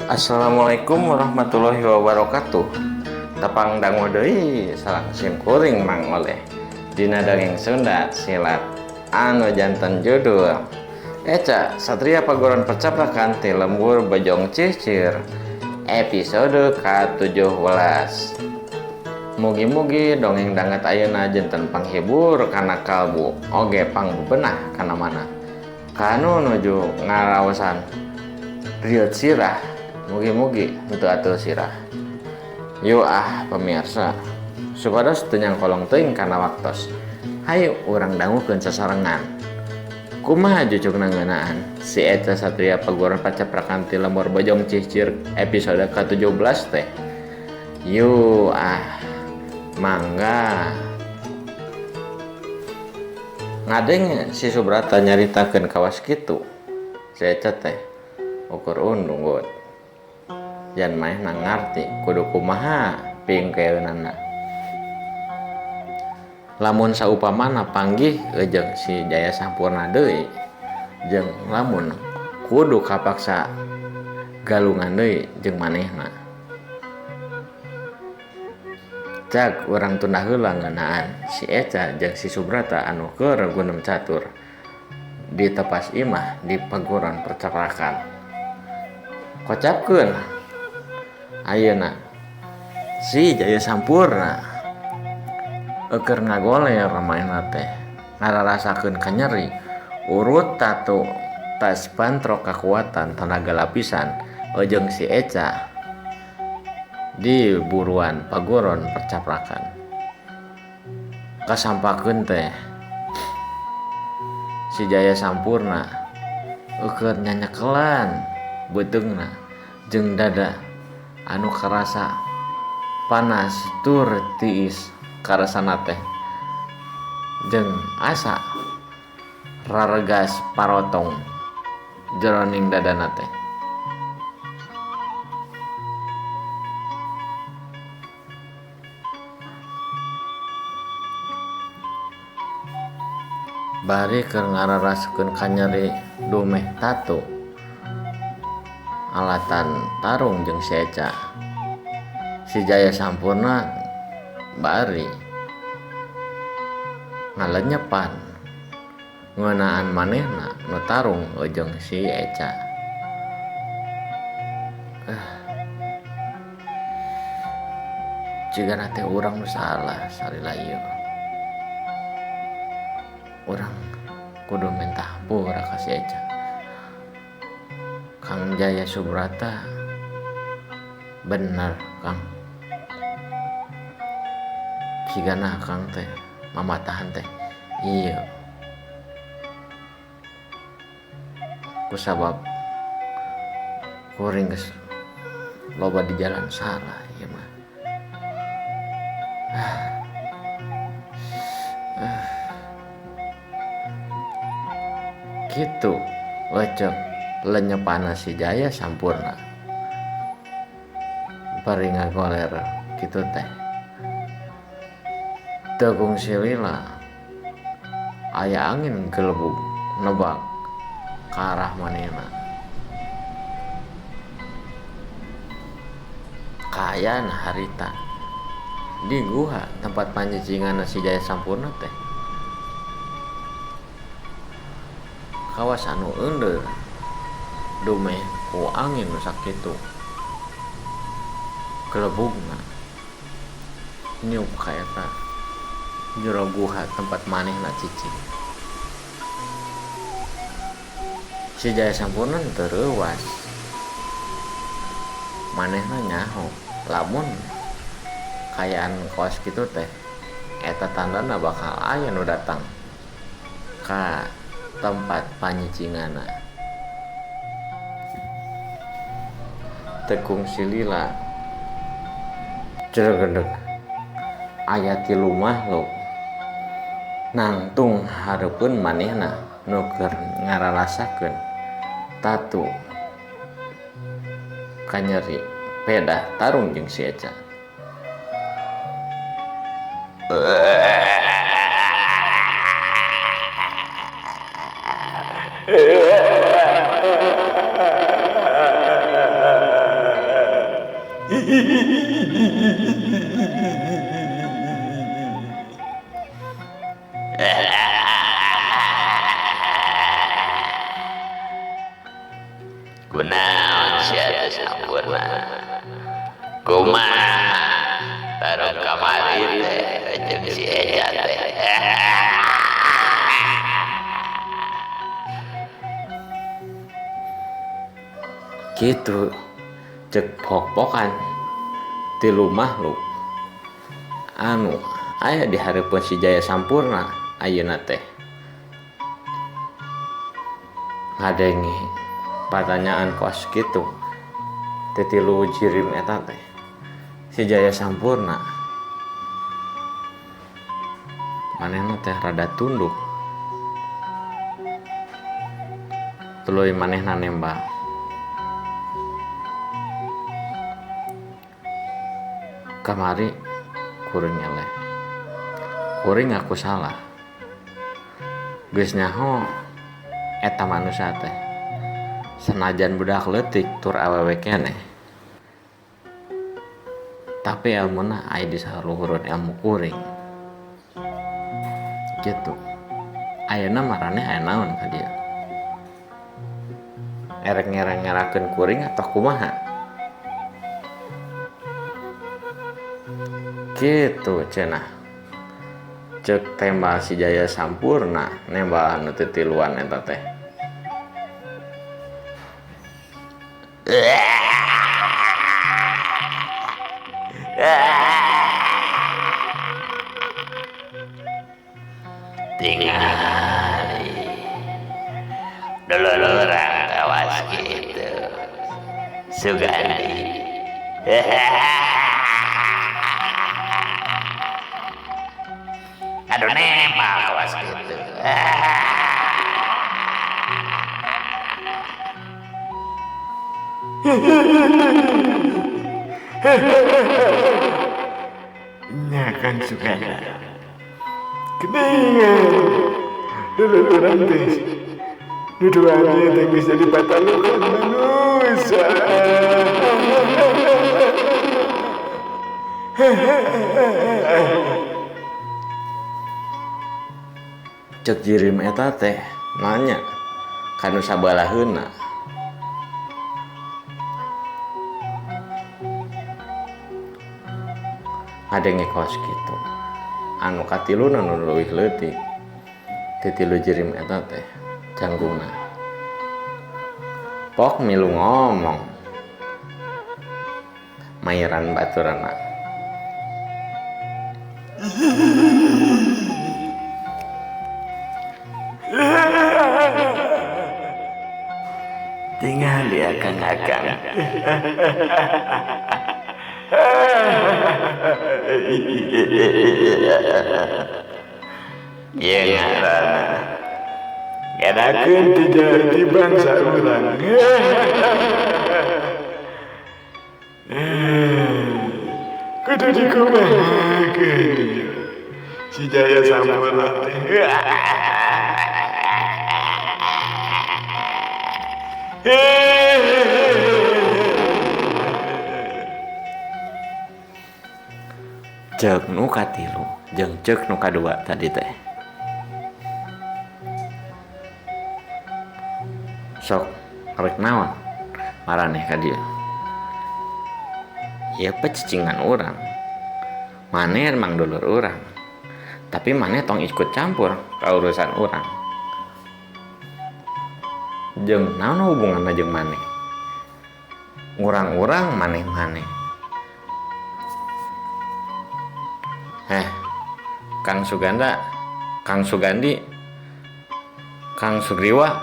Assalamualaikum warahmatullahi wabarakatuh. Tepang dangu deui sareng sim kuring Mang Oleh dina dongeng Sunda silat anu janten judul Eca Satria Paguron Percaprakan ti Lembur Bojong Cicir episode ka-17. Mugi-mugi dongeng danget ayeuna janten panghibur kana kalbu oge pangbebenah kana mana. Kanu nuju ngaraosan riut sirah, mugi-mugi henteu atul sirah. Yo ah pemirsa, supados teu nyangkolong teuing kana waktos. Hayu urang dangukeun sasarengan. Kumaha jucukna ngeunaan si Eca Satria Paguron Pacaprakan ti Lembur Bojong Cicir episode ka-17 teh. Yo ah, mangga. Ngadeng si Subrata nyaritakeun kawas kitu. Si Eca teh ukur undunggut. Jan manehna ngarti kudu kumaha pingkeunana. Lamun saupamana panggih jeung si Jaya Sampurna deui jeung lamun kudu kapaksa galungan deui jeung manehna. Cag urang tunda heula ngeunaan si Eca jeung si Subrata anu keur gunem catur di tepas imah di Paguron Percaprakan. Kocapkeun ayeuna si Jaya Sampurna eukeur ngagoler manehna teh ngararasakeun kanyeri urut tatu tas pantrok kakuatan tanaga lapisan jeung si Eca di buruan Paguron Percaprakan. Kasampakeun teh si Jaya Sampurna eukeur nyanyekelan beuteungna jeung dada anu karasa panas tur tiis karasana teh jeung asa raregas parotong jeroning dadana teh. Bari keur ngararaskeun kanyeri dumeh tatu alatan tarung jeung si Eca. Si Jaya Sampurna bari ngalenyepan ngeunaan manehna nu tarung jeung si Eca. Jigana teh urang nu salah salila ieu. Urang kudu minta hampura ka si Eca. Kang Jaya Subrata bener Kang. Jigana Kang teh mamatahan teh iya. Kusabab kuring geus loba di jalan salah ieu mah. Kitu wecek lenyepana si Jaya Sampurna. Bari ngagoler kitu teh. Teu kungsi lila aya angin gelebug nebak ka arah manehna. Kaayaan harita di guha tempat panyicinganna si Jaya Sampurna teh. Kawas anu eundeur dumeh ku angin nu sakitu gelebugna niup ka eta jero guha tempat manehna cicing. Si Jaya Sampurna teu reuwas. Manehna nyaho lamun kaayaan kawas kitu teh eta tandana bakal aya nu datang ka tempat panyicinganna. Teu kungsi lila jregedeg aya tilu makhluk nangtung hareupeun manehna nu keur ngararasakeun tatu kanyeri pedah tarung jeung si Eca. Kunaon sia teh Sampurna? Kumaha tarung kamari teh jeung si Eja teh? Kitu cek pok-pokan tilu makhluk anu aya di hareupeun si Jaya Sampurna ayeuna teh. Ngadenge patanyaan kos kitu ti tilu jirim eta teh si Jaya Sampurna manehna teh rada tunduk tuluy manehna nembak. Kamari kuring eleh, kuring ngaku salah, geus nyaho eta manusia teh sanajan budak leutik tur awewe keneh, tapi elmuna aya di saluhureun elmu kuring kitu. Ayeuna maraneh aya naon ka dieu? Erek ngerang-ngerakeun kuring atau kumaha? Kitu cenah cek tembal si Jaya Sampurna nembal anu titiluan eta teh. Tingali dulur-urang kawas kitu Sugandi. Aduh nembal kawas kitu. Nya Kang Suganda. Keningan dulur urang teh duduannya teh geus jadi patalukan manusia. Cek jirim eta teh nanya kanu sabalaheuna. Ngadenge kos kitu anu katiluna nu leuwih leutik ti tilu jirim eta teh canggungna. Pok milu ngomong mairan baturana. Tingali akang-akang. Ieu ngaranna ngadakeun ti jadi bangsa urang. Kudu dikumahakeun si Jaya Sampurna teh. Cek nu katilu jeung cek nu kadua tadi teh. Sok rek naon maraneh ka dieu? Ieu pecicingan urang. Maneh emang dulur urang. Tapi maneh tong ikut campur ka urusan urang. Jeung naon hubunganna jeung maneh? Urang-urang maneh-maneh. Kang Suganda, Kang Sugandi, Kang Sugriwa,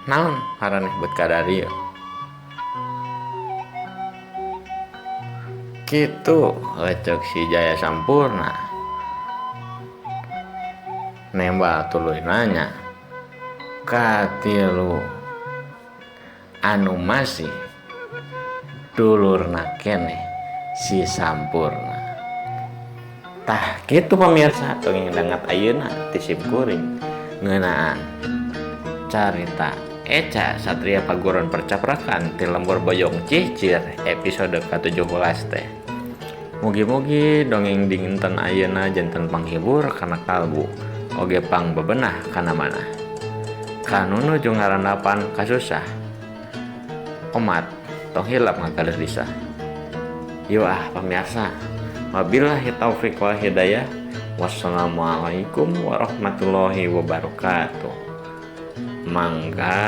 naon maraneh beut ka dieu? Kitu cek si Jaya Sampurna. Nembal tuluy nanya katilu anu masih dulurna keneh si Sampurna. Tah kitu pamirsa tong dangat ayeuna ti sim kuring ngeunaan carita Eca Satria Paguron Percaprakan ti Lembur Bojong Cicir episode ka-17 teh. Mugi-mugi dongeng dinten ayeuna janten panghibur kana kalbu oge pang bebenah kana manah. Kanu nuju ngarandapan kasusah. Omat, tong hilap ngagaleuh lisah. Yuk ah pemirsa. Wabillahi taufik wal hidayah. Wassalamualaikum warahmatullahi wabarakatuh. Mangga.